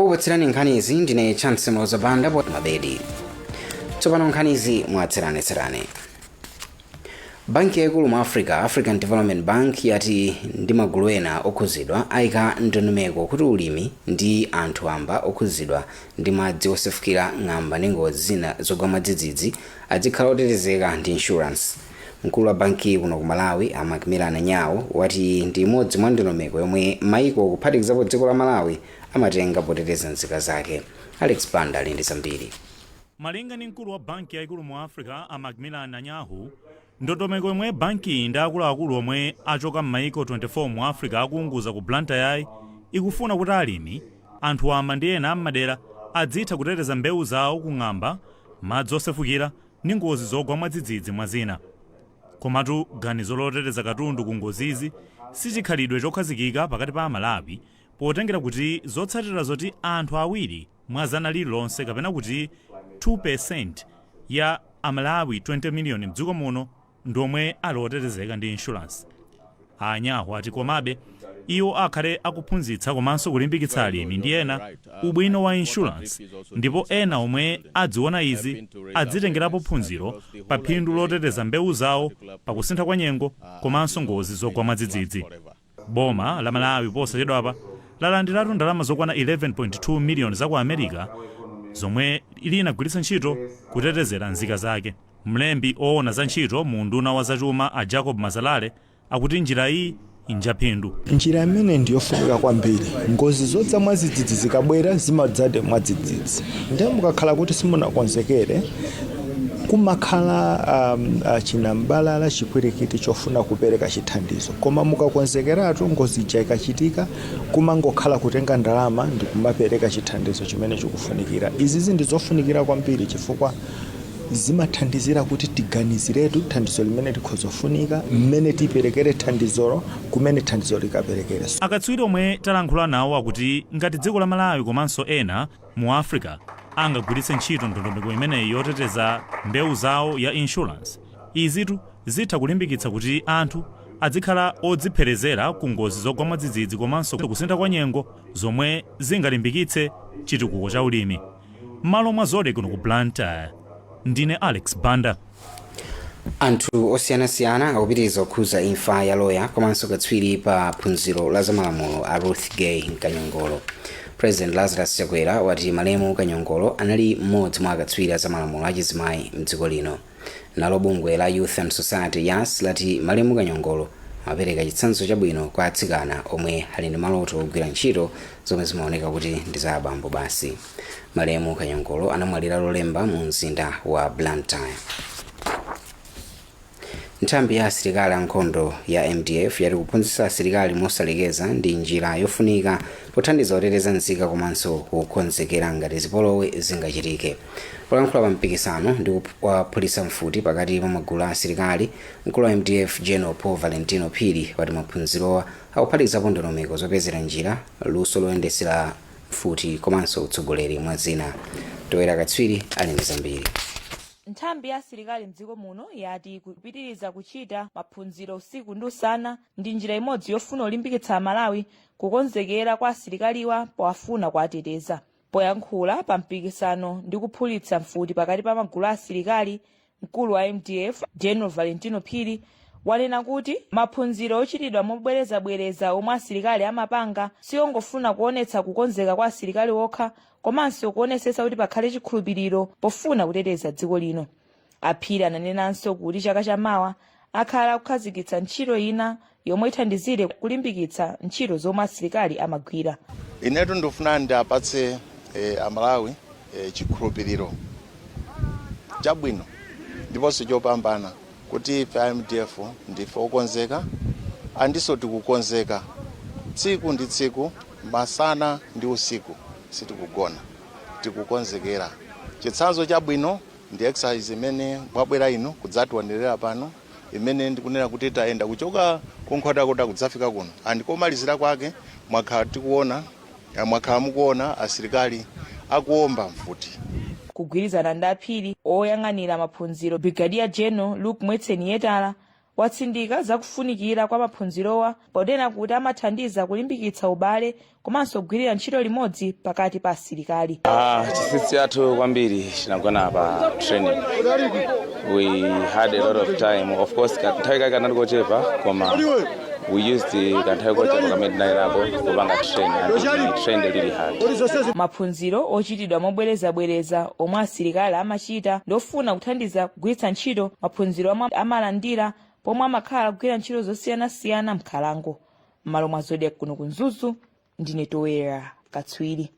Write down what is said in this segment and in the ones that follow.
Okupatsirani nkhanizi ndine Chance Mlozabanda mabedi. Tsopano nkhanizi mwatsatanetsatane. Banki yaikulu mu Africa, African Development Bank, yati ndi magulu ena okhuzidwa ayika ndondomeko kuti ulimi ndi anthu amba okhuzidwa ndi madzi osefukira, ng'amba ndi ngozi zina zogwa mwadzidzidzi adzikhala otetezeka ndi insurance. Mkulu wa banki kuno ku Malawi, a Macmillan Nyawo, wati ndi imodzi mwa ndondomeko yomwe maiko, kuphatikizapo dziko la Malawi, amatenga poteteza nzika zake. Alex Banda ali ndi zambiri. Malinga ndi mkulu wa banki yaikulu mu Africa, a Macmillan Nyahu, ndondomeko yomwe banki ndi akuluakulu omwe achoka m'maiko 24 mu Africa akuunguza ku Blantyre ikufuna kuti alimi, anthu wamba ndi ena am'madera adzitha kuteteza mbewu zawo ku ng'amba, madzi osefukira ndi ngozi zogwa mwadzidzidzi, mwa zina. Komatu ganizo loteteza katundu ku ngozizi sichikhalidwe chokhazikika pakati pa Amalawi, potengera kuti zotsatira zoti anthu 2 mwa 100 lililonse, kapena kuti 2% ya Amalawi 20 miliyoni mdziko muno, ndiomwe ali otetezeka ndi insurance. Anyahu ati komabe iwo akhale akuphunzitsa komanso kulimbikitsa alimi ndi ena ubwino wa insurance, ndipo ena omwe adziona izi adzitengerapo phunziro pa phindu loteteza mbewu zawo pakusintha kwa nyengo komanso ngozi zogwa mwadzidzidzi. Boma la Malawi posachedwapa lalandiratu ndalama zokwana 11.2 miliyoni za ku America zomwe linagwiritsa ntchito kutetezera nzika zake. Mlembi oona za ntchito mu unduna wa zachuma, a Jacob Mazalale, akuti njira iyi njaphindu. Njira imene ndiyofunika kwambiri. Ngozi zodza mwadzidzidzi zikabwera, zimadzade mwadzidzidzi, ndiye mukakhala kuti simunakonzekere, kumakhala chinambalala, chipwirikiti chofuna kupereka chithandizo. Koma mukakonzekeratu, ngozi ija ikachitika, kumangokhala kutenga ndalama ndi kumapereka chithandizo chimene chikufunikira. Izizi ndi zofunikira kwambiri chifukwa zimathandizira kuti tiganiziretu thandizo limene likhozofunika, mmene tiperekere thandizolo, kumene thandizo likaperekere. Akatswiri omwe talankhula nawo akuti ngati dziko la Malawi komanso ena mu Africa angagwiritse ntchito ndondomeko imeneyi yoteteza mbewu zawo ya insurance, izitu zitha kulimbikitsa kuti anthu adzikhala odzipherezera ku ngozi zogwa mwadzidzidzi komanso kusintha kwa nyengo, zomwe zingalimbikitse chitukuko cha ulimi. M'malo mwa Zodiak kuno ku Blantyre, ndine Alex Banda. Anthu osiyanasiyana akupitiriza kukhuza imfa ya loya komanso katswiri pa phunziro la zamalamulo a Ruth Gay Kanyongolo. President Lazarus Chakwera wati malemu Kanyongolo anali mmodzi mwa akatswiri a zamalamulo achizimayi mdziko lino. Nalo bungwe la Youth and Society, YAS, lati malemu Kanyongolo amapereka chitsanzo chabwino kwa atsikana omwe ali ndi maloto ogwira ntchito zomwe zimaoneka kuti ndi za abambo basi. Malemu Kanyongolo anamwalira Lolemba mu mzinda wa Blantyre. Nthambi ya asilikali ankhondo ya MDF yati kuphunzitsa asilikali mosalekeza ndi njira yofunika pothandiza kuteteza nzika komanso kukonzekera ngati zipolowe zingachitike. Polankhula pa mpikisano ndi kuphulitsa mfuti pakati pa magulu a asilikali, mkulu wa MDF, General Paul Valentino Phiri, wati maphunzirowa akuphatikizapo ndondomeko zopezera njira, luso loyendesera mfuti komanso utsogoleri, mwa zina. Toera Katswiri ali ndi zambiri. Nthambi ya asilikali mdziko muno yati kupitiriza kuchita maphunziro usiku ndi usana ndi njira imodzi yofuna kulimbikitsa Amalawi kukonzekera kwa asilikaliwa powafuna kuwateteza. Poyankhula pa mpikisano ndi kuphulitsa mfuti pakati pa magulu a asilikali, mkulu wa MDF, General Valentino Phiri, wanena kuti maphunziro ochitidwa mobwerezabwereza omwe asilikali amapanga siongofuna kuonetsa kukonzeka kwa asilikali okha, komanso kuonetsetsa kuti pakhale chikhulupiriro pofuna kuteteza dziko lino. Aphiri ananenanso kuti chaka chamawa akhala akukhazikitsa ntchito ina yomwe ithandizire kulimbikitsa ntchito zomwe asilikali amagwira. Inetu ndifuna ndiapatse Amalawi chikhulupiriro chabwino ndiponso chopambana kuti ife a MDF ndife okonzeka, andinso tikukonzeka tsiku ndi tsiku, masana ndi usiku, sitikugona, tikukonzekera. Chitsanzo chabwino ndi exercise imene mwabwera inu kudzationerera pano, imene ndikunena kuti tayenda kuchoka kuNkhotakota kudzafika kuno, and komalizira kwake mwakhala tikuona, mwakhala mukuona asilikali akuomba mfuti. Kugwirizana ndi Aphiri, oyang'anira maphunziro, Brigadier General Luke Mwetseni Yetala, Watsindika zakufunikira kwa maphunzirowa ponena kuti amathandiza kulimbikitsa ubale komanso kugwirira ntchito limodzi pakati pa asilikali. Chinsinsi chathu kwambiri chinagona pa training. We had a lot of time. Of course, kanthawi kake kanali kochepa, koma we used kanthawi kochepa kamene tinali nako kupanga train, and we trained really hard. Maphunziro ochitidwa mobwerezabwereza omwe asilikali amachita ndofuna kuthandiza kugwiritsa ntchito maphunziro omwe amalandira pomwe amakhala kugwira ntchito zosiyanasiyana m'nkhalango. M'malo mwa Zodiak kuno ku Mzuzu, ndine Towera Katswiri.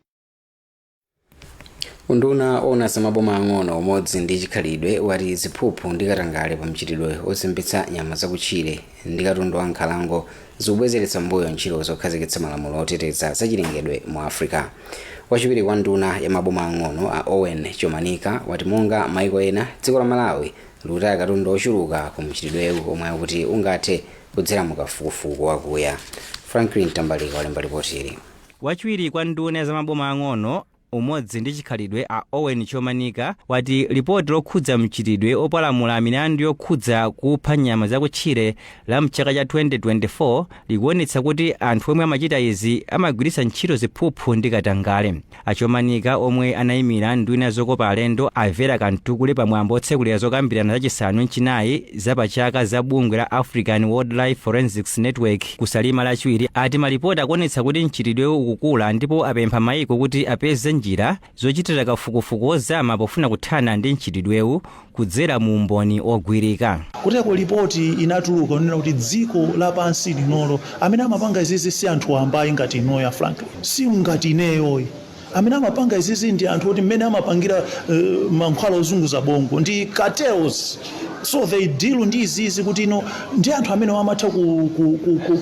Unduna owona za maboma ang'ono, umodzi ndi chikhalidwe wati ziphuphu ndi katangale pa mchitidwe ozembetsa nyama zakutchire ndi katundu wa nkhalango zikubwezeretsa mbuyo ntchito zokhazikitsa malamulo oteteza zachilengedwe mu Africa. Wachiwiri kwa nduna ya maboma ang'ono a Owen Chomanika wati monga maiko ena, dziko la Malawi likutaya katundu ochuluka ku mchitidwewu omwe akuti ungathe kudzera mukafukufuku wakuya. Franklin Tambalika walemba ripoti ili. Wachiwiri kwa nduna ya zamaboma ang'ono, umodzi ndi chikhalidwe a Owen Chomanika wati lipoti lokhudza mchitidwe opalamula milandu yokhudza kupha nyama zakutchire la mchaka cha 2024 likuonetsa kuti anthu omwe amachita izi amagwiritsa ntchito ziphuphu ndi katangale. Achomanika, omwe anayimira nduna zokopa alendo a Vera Kamtukule pamwambo otsekulira zokambirana zachisanu mchinayi zapachaka za bungwe la African Wildlife Forensics Network kuSalima Lachiwiri, ati malipoti akuonetsa kuti mchitidwewu ukukula ndipo apempha mayiko kuti apeze njira zochitira kafukufuku ozama pofuna kuthana ndi mchitidwewu kudzera mu umboni ogwirika. Kuteko ripoti inatuluka kunena kuti dziko lapansi linolo, amene amapanga izizi si anthu ambayi ngati inoya Frank, si ngati ineyoyi. Amene amapanga izizi ndi anthu oti mmene amapangira mankhwala ozunguza bongo ndi cartels, so they deal ndi izizi kuti ino ndi anthu amene amatha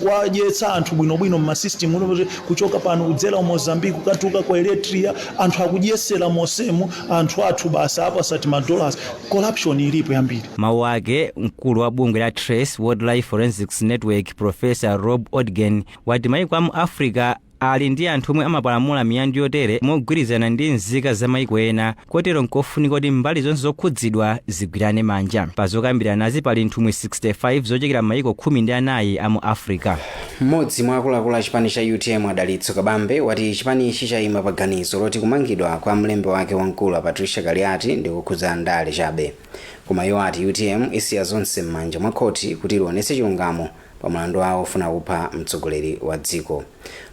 kuwadyetsa anthu bwinobwino mmasystem kuti kuchoka pano kudzera ku Mozambique, kukatuka ku Eritrea, anthu akudyesera mosemu anthu athu basa apo asati madollars. Corruption ilipo yambiri. Mawu ake, mkulu wa bungwe la Trace Wildlife Forensics Network, Professor Rob Odgen, wati maiko amu Africa ali ndi anthu omwe amapalamula milandu yotere mogwirizana ndi nzika za maiko ena, kotero nkofunika kuti mbali zonse zokhudzidwa zigwirane manja. Pa zokambiranazi pali nthumwi 65 zochokera m'maiko 14 amu Africa. Mmodzi mwa akuluakulu a chipani cha UTM Adalitso Kabambe wati chipanichi chayima pa ganizo loti kumangidwa kwa mlembi wake wamkulu a Patricia Kaliati ndi kukhudza ndale chabe, koma iwo ati UTM isiya zonse m'manja mwa khoti kuti lionetse chilungamo pa mlandu wawo ofuna kupha mtsogoleri wa dziko.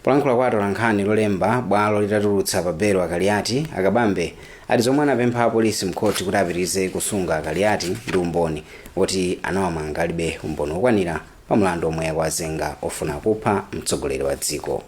Polankhula kwa atolankhani Lolemba bwalo litatulutsa pa belo Akaliati, Akabambe ati zomwe anapempha apolisi mkhoti kuti apitirize kusunga Akaliati ndi umboni woti anawamanga alibe umboni wokwanira pa mlandu omwe akuwazenga ofuna kupha mtsogoleri wa dziko.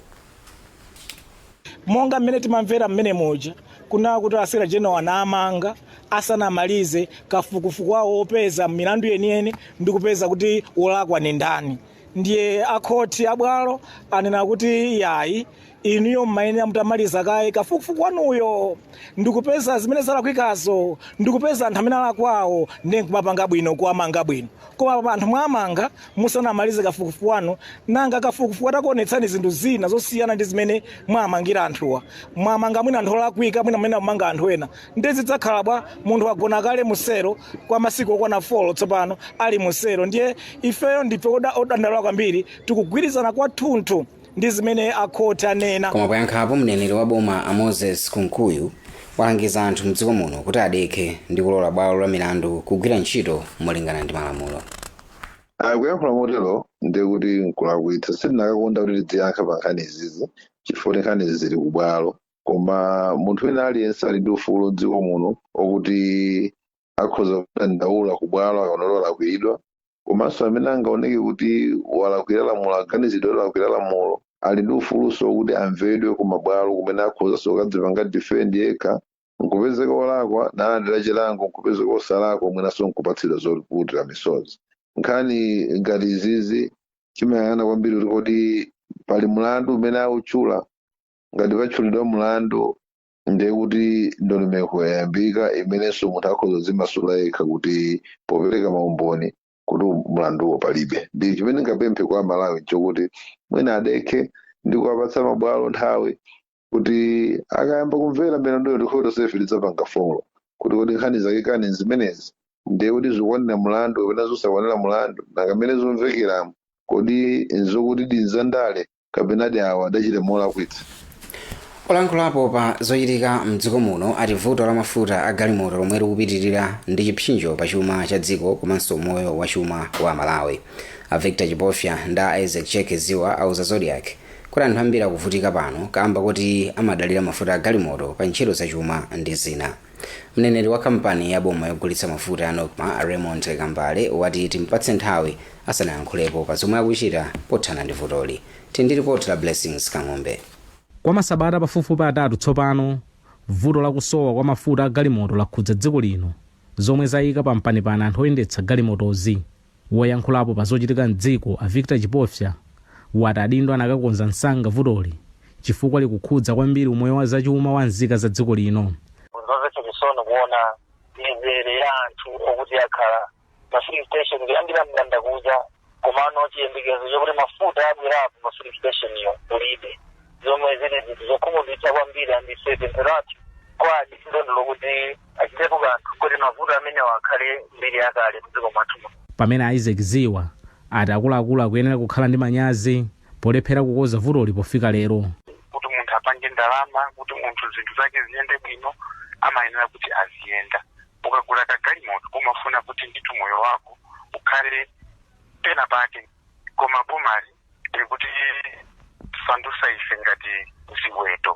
Monga mmene timamvera mmene muja kuna kuti asera general anamanga asanamalize kafukufuku wawo opeza milandu yeniyeni ndi kupeza kuti wolakwa ni ndani, ndiye akhoti abwalo anena kuti yayi, inuyo mmayenera mutamaliza kaye kafukufuku wanuyo ndikupeza zimene zalakwikazo, ndikupeza anthu amene alakwawo, ndiye nkumapanga bwino kuwamanga bwino. Koma anthu mwamanga musanamalize kafukufuku wanu, nanga kafukufuku atakuonetsani zinthu zina zosiyana ndi zimene mwamangira anthuwa, mwamanga mwina anthu olakwika, mwina mmene amanga anthu ena, ndiye zidzakhala bwa? Munthu wagona kale musero kwa masiku okwana 4, tsopano ali musero. Ndiye ifeyo ndife odandaula kwambiri, tikugwirizana kwathunthu ndi zimene akhoti anena. Koma poyankhapo, mneneri wa boma a Moses Kunkuyu walangiza anthu mdziko muno kuti adekhe ndi kulola bwalo la milandu kugwira ntchito molingana ndi malamulo. Kuyankhula motero ndiye kuti nkulakwitsa. Sindinakakonda kuti tidziyankha pa nkhani izizi chifukwa nkhani izi zili kubwalo, koma munthu wina aliyense ali ndi ufulu mdziko muno okuti akhoza kudandaula kubwalo akaona kuti walakwiridwa, komanso amene angaoneke kuti walakwira lamulo, aganizidwe walakwira lamulo, ali ndi ufuluso kuti amvedwe ku mabwalo kumene akhozanso kukadzipanga defend yekha, nkupezeka olakwa nalandira chilango, nkupezeka osalakwa mwinanso nkupatsidwa zoputira misozi. Nkhani ngati izizi chimayang'ana kwambiri kuti kodi pali mlandu umene autchula. Ngati patchulidwa mlandu, ndiye kuti ndondomeko yayambika imenenso munthu akhoza kudzimasula yekha kuti popereka maumboni kuti mlanduwo palibe. Ndi chimene ngapemphe kwa Malawi chokuti mwina adekhe ndi kuwapatsa mabwalo nthawi kuti akayamba kumvera milanduyo, ndikhoto sefe lidzapanga follow kuti kodi nkhani zake kani zimenezi. Ndiye kuti zikwanira mulandu kapena zosakwanira mulandu, nanga mmene zomvekeramo, kodi nzokuti dinzandale kapena di awa adachita molakwitsa? Olankhulapo pa zochitika mdziko muno ati vuto la mafuta a galimoto lomwe likupitirira ndi chipsinjo pa chuma cha dziko komanso moyo wa chuma wa Malawi. A Victor Chipofya ndi a Isaac Cheke Ziwa auza Zodiak kuti anthu ambiri akuvutika pano kamba kuti amadalira mafuta a galimoto pa ntchito zachuma ndi zina. Mneneri wa kampani ya boma yogulitsa mafuta ya NOCMA, Raymond Kambale, wati timpatse nthawi asanayankhulepo pa zomwe akuchita pothana ndi vutoli. Tindi ripoti la Blessings Kang'ombe. Kwa masabata pafupifupi 3 tsopano, vuto lakusowa kwa mafuta a galimoto lakhudza dziko lino, zomwe zayika pampanipani anthu oyendetsa galimotozi. Woyankhulapo pa zochitika mdziko a Victor Chipofya wati adindo anakakonza msanga vutoli chifukwa likukhudza kwambiri umoyo wa zachuma wa nzika za dziko lino. Nzomvetsa chisoni kuona mizere ya anthu okuti akhala pa filling station kuyambira mbandakucha, komano chiyembekezo chokuti mafuta abwerapo pa filling station iyo kulibe, zomwe zili zinthu zokhumudwitsa kwambiri. Andise pemphero lathu kwa adindo lokuti achitepo kanthu kuti mavuto amenewa akhale mbiri yakale mdziko mwathu muno. Pamene Isaac Ziwa ati akuluakulu akuyenera kukhala ndi manyazi polephera kukonza vutoli pofika lero. Kuti munthu apange ndalama, kuti munthu zinthu zake ziyende bwino, amayenera kuti aziyenda. Ukagula kagalimoto umafuna kuti ndithu moyo wako ukhale pena pake, koma bomali likuti sandusa ife ngati ziweto.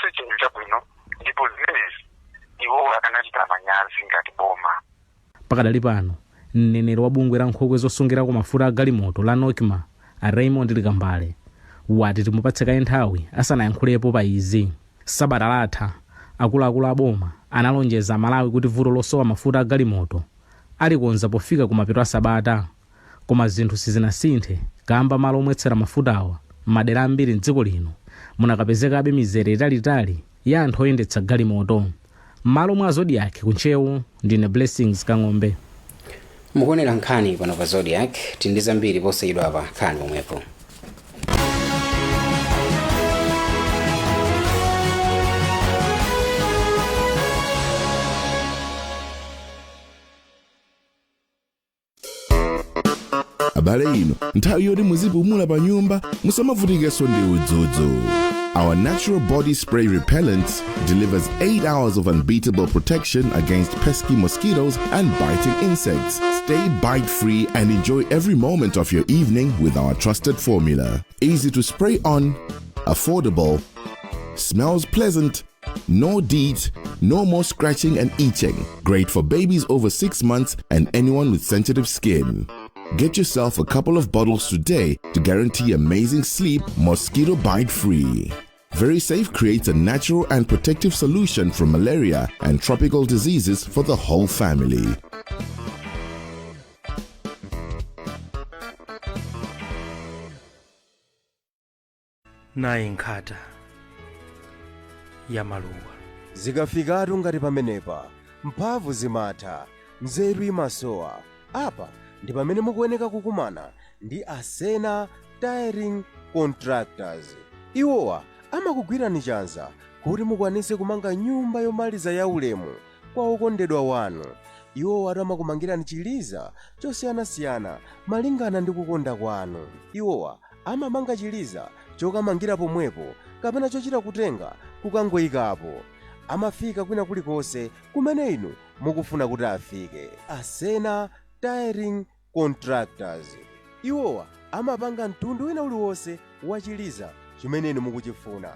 Si chinthu chabwino, ndipo zimenezi iwo akanachita manyazi ngati boma. Pakadali pano, mneneri wa bungwe la nkhokwe zosungirako mafuta a galimoto la NOCMA, a Raymond Likambale, wati timupatse kaye nthawi asanayankhulepo pa izi. Sabata latha akuluakulu a boma analonjeza Malawi kuti vuto losowa mafuta a galimoto alikonza pofika kumapeto a sabata, koma zinthu sizinasinthe kamba malo omwetsera mafutawa m'madera ambiri mdziko lino munakapezekabe mizere italitali ya anthu oyendetsa galimoto. M'malo mwa Zodiak kuntchewu, ndine Blessings Kang'ombe. Mukuonera nkhani pano pa Zodiak. Tindi zambiri posachedwa pa nkhani pomwepo. Abale inu, nthawi yoti muzipumula pa nyumba musamavutikenso ndi udzudzu. Our natural body spray repellent delivers 8 hours of unbeatable protection against pesky mosquitoes and biting insects. Stay bite free and enjoy every moment of your evening with our trusted formula. Easy to spray on, affordable, smells pleasant, no DEET, no more scratching and itching. Great for babies over 6 months and anyone with sensitive skin. Get yourself a couple of bottles today to guarantee amazing sleep, mosquito bite free. Very Safe creates a natural and protective solution from malaria and tropical diseases for the whole family. Nayi nkhata ya maluwa. Zikafikatu ngati pamenepa, mphamvu zimatha, nzeru imasowa. Apa ndi pamene mukuyeneka kukumana ndi Asena Tiling Contractors. Iwowa amakugwirani chanza kuti mukwanise kumanga nyumba yomaliza ya ulemu kwa okondedwa wanu. Iwowa amakumangirani chiliza chosiyanasiyana malingana ndi kukonda kwanu. Iwowa amamanga chiliza chokamangira pomwepo kapena chochita kutenga kukangoyikapo. Amafika kwina kulikonse kumene inu mukufuna kuti afike. Asena Tiling Contractors, iwowa amapanga mtundu wina uliwonse wa chiliza chimene inu mukuchifuna,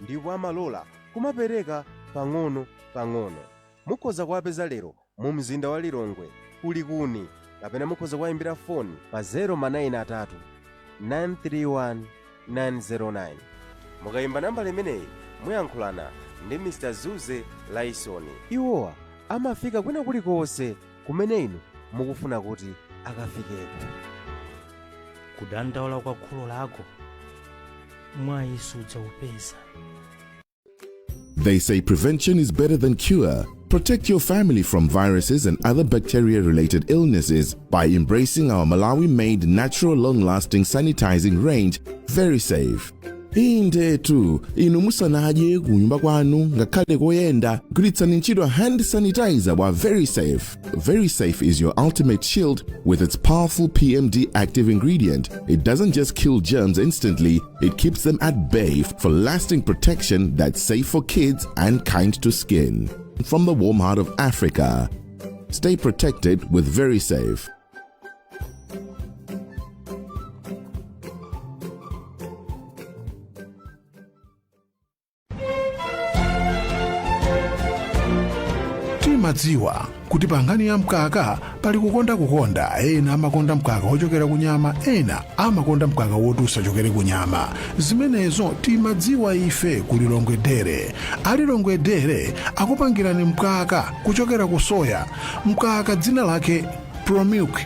ndipo amalola kumapereka pang'ono pang'ono. Mukhoza kuwapeza lero mu mzinda wa Lilongwe kulikuni, kapena mukhoza kuwayimbira foni pa 093 931 909. Mukayimba nambala imeneyi muyankhulana ndi Mr Zuze Laisoni. Iwowa amafika kwina kulikonse kumene inu mukufuna kuti akafikeko. Kudandaula kwa kholo lako mwayi sudzaupeza. They say prevention is better than cure. Protect your family from viruses and other bacteria related illnesses by embracing our Malawi made natural long lasting sanitizing range, Very Safe. Indetu, inu musanadye kunyumba kwanu ngakhale koyenda, gwiritsani ntchito hand sanitizer wa Very Safe. Very Safe is your ultimate shield. With its powerful PMD active ingredient, it doesn't just kill germs instantly, it keeps them at bay for lasting protection that's safe for kids and kind to skin. From the warm heart of Africa, stay protected with Very Safe. Timadziwa kuti pa nkhani ya mkaka pali kukonda kukonda. Ena amakonda mkaka wochokera kunyama, ena amakonda mkaka woti usachokere kunyama. Zimenezo timadziwa ife ku Lilongwe Dairy. A Lilongwe Dairy akupangirani mkaka kuchokera ku soya, mkaka dzina lake Promilk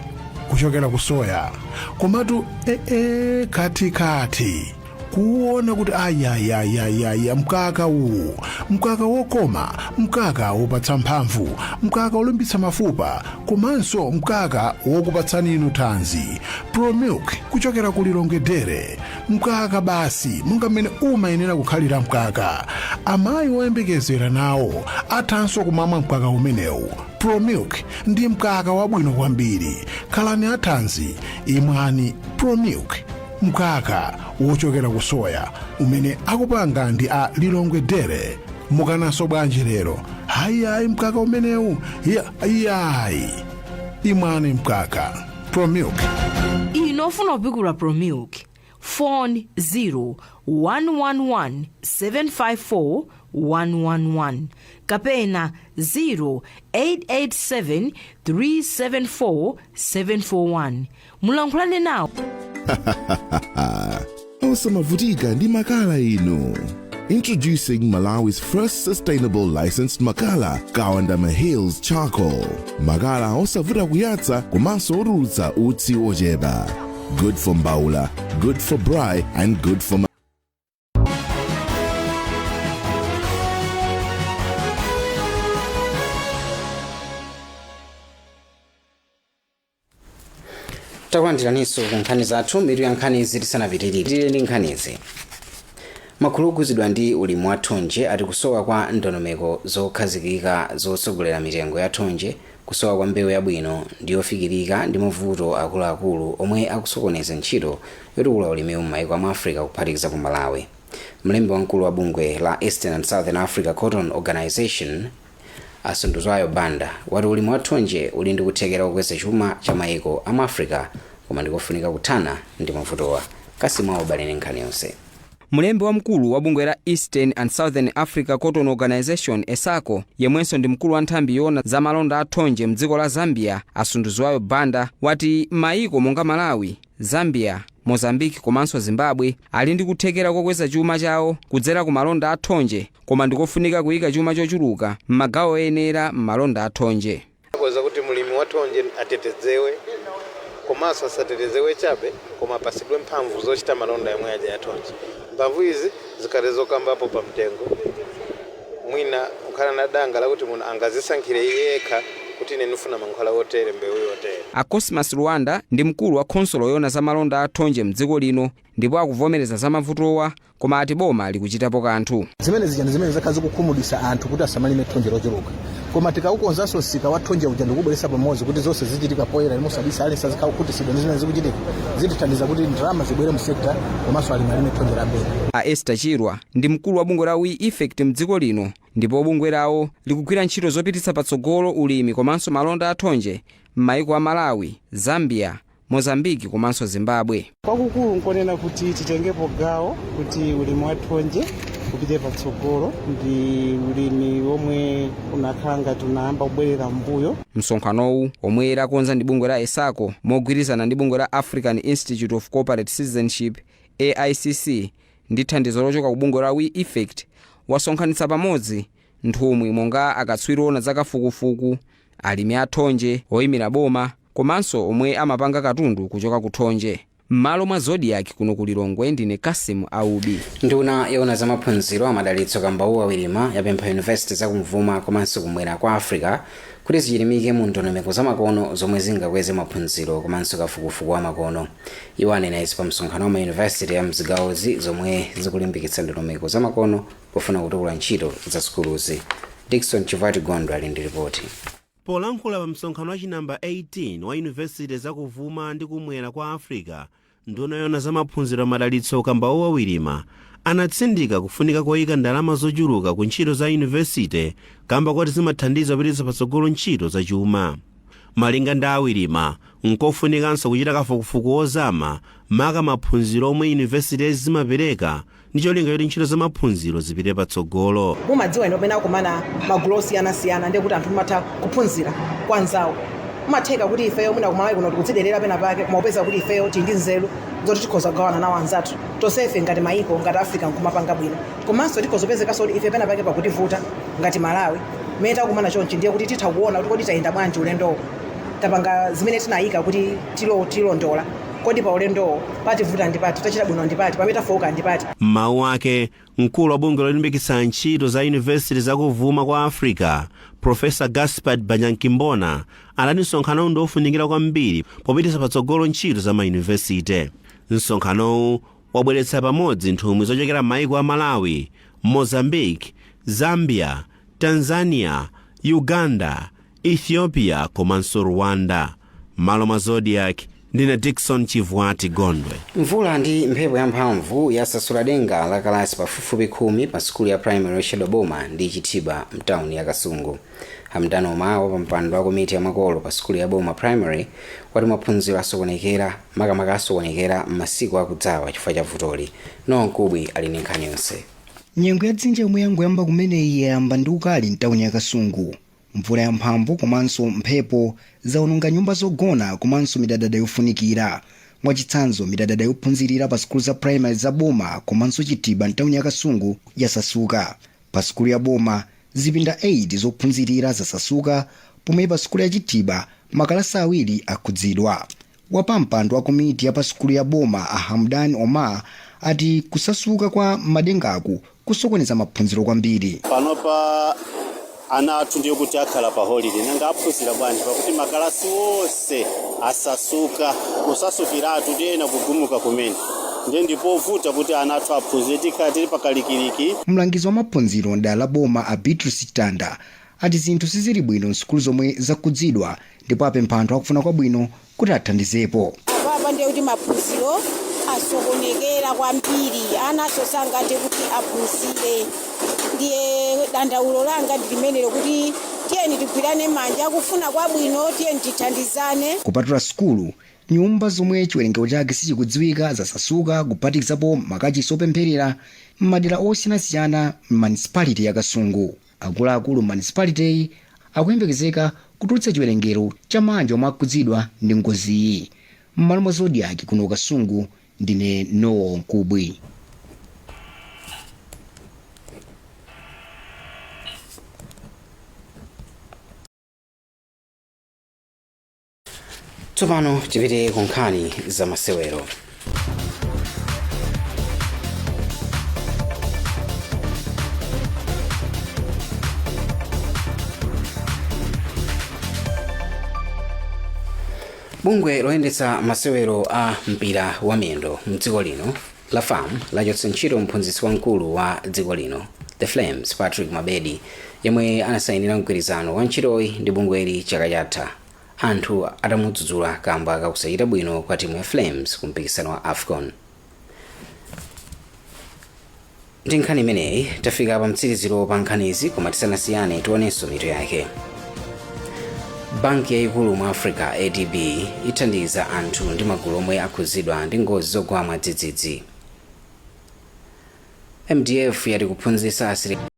kuchokera ku soya. Komatu ee, katikati kuona kuti ayayayayaya, mkaka uwu, mkaka wokoma, mkaka wopatsa mphamvu, mkaka wolimbitsa mafupa, komanso mkaka wokupatsani inu thanzi. Promilk kuchokera ku Lilongwe Dairy, mkaka basi monga mmene umayenera kukhalira mkaka. Amayi oyembekezera nawo athanso kumamwa mkaka umenewu. Promilk ndi mkaka wabwino kwambiri. Khalani athanzi, imwani Promilk, mkaka wochokera ku soya umene akupanga ndi a Lilongwe Dairy. Mukananso bwanji lero? Hayihayi, mkaka umenewu iyayi, imwani mkaka Promilk. Ino ofuna kupikula Promilk, phone 0 111 754 111 kapena 0887 374 741. Mulankhulane nawo. Osamavutika ndi makala inu. Introducing Malawi's first sustainable licensed makala, Kawandama Hills Charcoal. Makala osavuta kuyatsa komanso otulutsa utsi ochepa. Good for mbaula, good for braai and good for Takulandiraninso ku nkhani zathu. Mitu ya nkhanizi tisanapitirire tili ndi nkhanizi. Magulu okhuzidwa ndi ulimi wa thonje ati kusowa kwa ndondomeko zokhazikika zotsogolera mitengo ya thonje, kusowa kwa mbewu yabwino ndi yofikirika ndi mavuto akuluakulu omwe akusokoneza ntchito yotukula ulimi m'mayiko amu Africa, kuphatikiza ku Malawi. Mlembi wamkulu wa bungwe la Eastern and Southern Africa Cotton Organization, Asunduzwayo Banda, wati ulimi wa thonje uli ndi kuthekera kukweza chuma cha mayiko amu Africa, koma ndikofunika kuthana ndi mavutowa. Kasimu Aubale nkhani yonse. Mlembi wamkulu wa bungwe la Eastern and Southern Africa Cotton Organization, ESACO, yemwenso ndi mkulu wa nthambi yoona za malonda a thonje mdziko la Zambia, Asunduzwayo Banda, wati mayiko monga Malawi, Zambia, Mozambiki komanso Zimbabwe ali ndi kuthekera kokweza chuma chawo kudzera ku malonda a thonje, koma ndikofunika kuyika chuma chochuluka m'magawo oyenera m'malonda a thonje. Koza kuti mulimi wa thonje atetezewe, komanso asatetezewe chabe, koma apasidwe mphamvu zochita malonda yomwe aja ya thonje. Mphamvu izi zikhale zokambapo pa mtengo, mwina kukhala na danga lakuti munthu angazisankhire iye yekha kuti ine ndifuna mankhwala otere, mbewu yotere. A Cosmas Rwanda ndi mkulu wa khonsolo yoona za malonda a thonje mdziko lino, ndipo akuvomereza za mavutowa, koma ati boma likuchitapo kanthu. Zimene zija ndi zimene zakhala zikukhumudwitsa anthu kuti asamalime thonje lochuluka, koma tikaukonzanso msika wa thonje uja ndikubweretsa pamodzi kuti zonse zichitika poyera, mosabisa, aliyense azikhala kukhutitsidwa ndi zimene zikuchitika, zitithandiza kuti ndalama zibwere mu sector komanso alimi alime thonje lambiri. A Esther Chirwa ndi mkulu wa bungwe la We Effect mdziko lino, ndipo bungwe lawo likugwira ntchito zopititsa patsogolo ulimi komanso malonda a thonje m'mayiko a Malawi, Zambia, Mozambiki komanso Zimbabwe. Kwakukulu nkonena kuti titengepo gawo kuti ulimi wa thonje upite patsogolo. Ndi ulimi womwe unakhala ngati unayamba kubwerera mbuyo. Msonkhanowu, omwe lakonza ndi bungwe la ESACO mogwirizana ndi bungwe la African Institute of Corporate Citizenship, AICC, ndi thandizo lochoka ku bungwe la We Effect, wasonkhanitsa pamodzi nthumwi monga akatswiri ona zakafukufuku, alimi a thonje, oyimira boma komanso omwe amapanga katundu kuchoka ku thonje. M'malo mwa Zodiak kuno ku Lilongwe, ndine Kasim Aubi. Nduna yoona za maphunziro, a Madalitso Kambauwa Wirima, yapempha yunivesiti zakumvuma komanso kumwera kwa Africa kuti zichilimike mu ndondomeko zamakono zomwe zingakweze maphunziro komanso kafukufuku wa makono. Iwo anena izi pa msonkhano wa mayunivesiti ya mzigawozi zomwe zikulimbikitsa ndondomeko zamakono pofuna kutukula ntchito za sukuluzi. Dickson Chivati Gondo ali ndi ripoti. Polankhula pa msonkhano wa chinamba 18 wa yunivesiti zakuvuma ndi kumwera kwa Africa, nduna yoona za maphunziro, Madalitso Kambauwa Wirima, anatsindika kufunika koyika ndalama zochuluka ku ntchito za yunivesite kamba kuti zimathandiza kupititsa patsogolo ntchito zachuma. Malinga ndi a Wirima, nkofunikanso kuchita kafukufuku wozama maka maphunziro omwe yunivesiti zimapereka ndi cholinga choti ntchito za maphunziro zipite patsogolo. Mumadziwa ino pamene akumana magulu osiyanasiyana, ndiye kuti anthu mumatha kuphunzira kwa anzawo. Mumatheka kuti ifeyo mwina kumalawi kuno tikudziderera pena pake, koma upeza kuti ifeyo tili ndi nzeru zoti tikhoza kugawana nawo anzathu tonsefe ngati maiko ngati Africa nkumapanga bwino. Komanso tikhoza kupezekanso kuti ife pena pake pakutivuta ngati Malawi. Mmene takumana chonchi, ndiye kuti titha kuona kuti kodi tayenda bwanji ulendowo, tapanga zimene tinayika kuti tilondola, kodi pa ulendowo pativuta ndi pati, tachita bwino ndi pati, pamene tafowoka ndi pati. M'mawu ake, mkulu wa bungwe lolimbikitsa ntchito za yunivesiti zakuvuma kwa Africa, Profesa Gaspard Banyankimbona, anati msonkhanowu ndi ofunikira kwambiri popititsa patsogolo ntchito za mayunivesite. Msonkhanowu wabweretsa pamodzi nthumwi zochokera m'mayiko a Malawi, Mozambique, Zambia, Tanzania, Uganda, Ethiopia komanso Rwanda. Malo mwa Zodiak, ndine Dickson Chivwati Gondwe. Mvula ndi mphepo yamphamvu yasasula denga la kalasi pafupifupi 10 pa sukulu ya primary yotchedwa Boma ndi Chithiba mtawuni ya Kasungu. Hamdano Omawo, pa mpando wa komiti ya makolo pa sukulu ya Boma Primary, wati maphunziro asokonekera, makamaka asokonekera m'masiku akudzawa chifukwa cha vutoli. Nowa Nkubwi ali ndi nkhani yonse. Nyengo ya dzinja yomwe yangoyamba kumeneyi yayamba ndi ukali mtawuni ya Kasungu. Mvula yamphamvu komanso mphepo zawononga nyumba zogona komanso midadada yofunikira. Mwachitsanzo, midadada yophunzirira pa sukulu za primary za Boma komanso Chitiba mtawuni ya Kasungu yasasuka. Pa sukulu ya Boma, zipinda 8 zophunzirira zasasuka, pomwe pa sukulu ya Chitiba makalasa awiri akhudzidwa. Wapampando wa komiti ya pa sukulu ya Boma, a Hamdan Omar, ati kusasuka kwa madengaku kusokoneza maphunziro kwambiri. Panopa ana athu ndiye kuti akhala pa holiday, nanga aphunzira bwanji pakuti makalasi wonse asasuka, kusasukiratu ndi ena kugumuka kumene, ndiye ndipovuta kuti ana athu aphunzire, tikhala tili pakalikiliki. Mlangizi wa maphunziro mdala la Boma, a Beatrice Chitanda, ati zinthu sizili bwino msukulu zomwe zakhudzidwa ndipo apempha anthu akufuna kwabwino kuti athandizepo. Apapa ndiye kuti maphunziro asokonekera kwambiri, anaso sangathe kuti aphunzire. Ndiye dandaulo langa ndi limenelo, kuti tiyeni tigwirane manja, akufuna kwabwino, tiyeni tithandizane. Kupatula sukulu, nyumba zomwe chiwerengero chake sichikudziwika zasasuka, kuphatikizapo makachisi opempherera m'madera osiyanasiyana m'municipality ya Kasungu. Akuluakulu m'municipality akuyembekezeka kutulutsa chiwerengero cha mabanja omwe akhudzidwa ndi ngoziyi. M'malo mwa Zodiak kuno Kasungu, ndine Nowo Nkubwi. Tsopano tipite ku nkhani za masewero. Bungwe loyendetsa masewero a mpira wa miyendo mdziko lino la FAM lachotsa ntchito mphunzitsi wamkulu wa dziko lino, The Flames, Patrick Mabedi, yemwe anasayinira mgwirizano wa ntchitoyi ndi bungweli chaka chatha anthu atamudzudzula kamba kakusachita bwino kwa timu ya Flames ku mpikisano wa AFCON. Ndi nkhani imeneyi tafika pa mtsiriziro pa nkhanizi, koma tisanasiyane tionenso mitu yake. Banki yayikulu mu Africa, ADB, ithandiza anthu ndi magulu omwe akhudzidwa ndi ngozi zogwa mwadzidzidzi. MDF yati kuphunzitsa asilikali